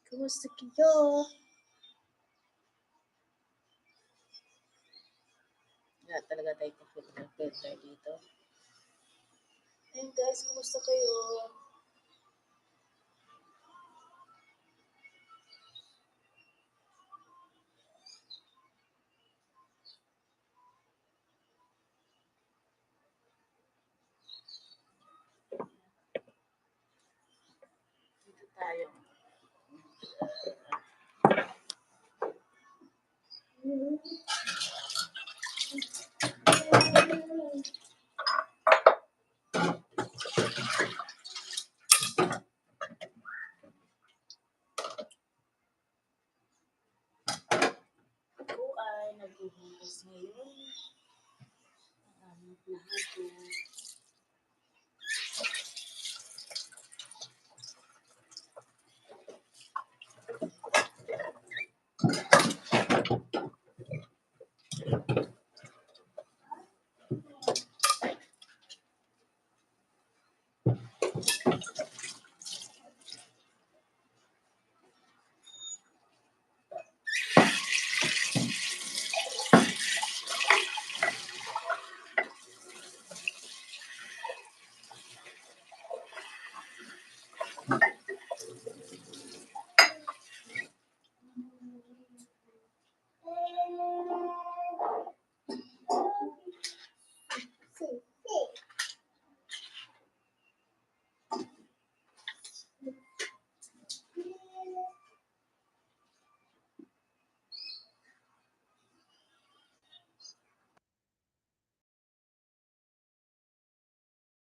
Kumusta kayo? Wala talaga tayo pa-filter dito. Ayun guys, kumusta kayo? Dito tayo. Ako ay naghuhugas ngayon. Ang aming plato.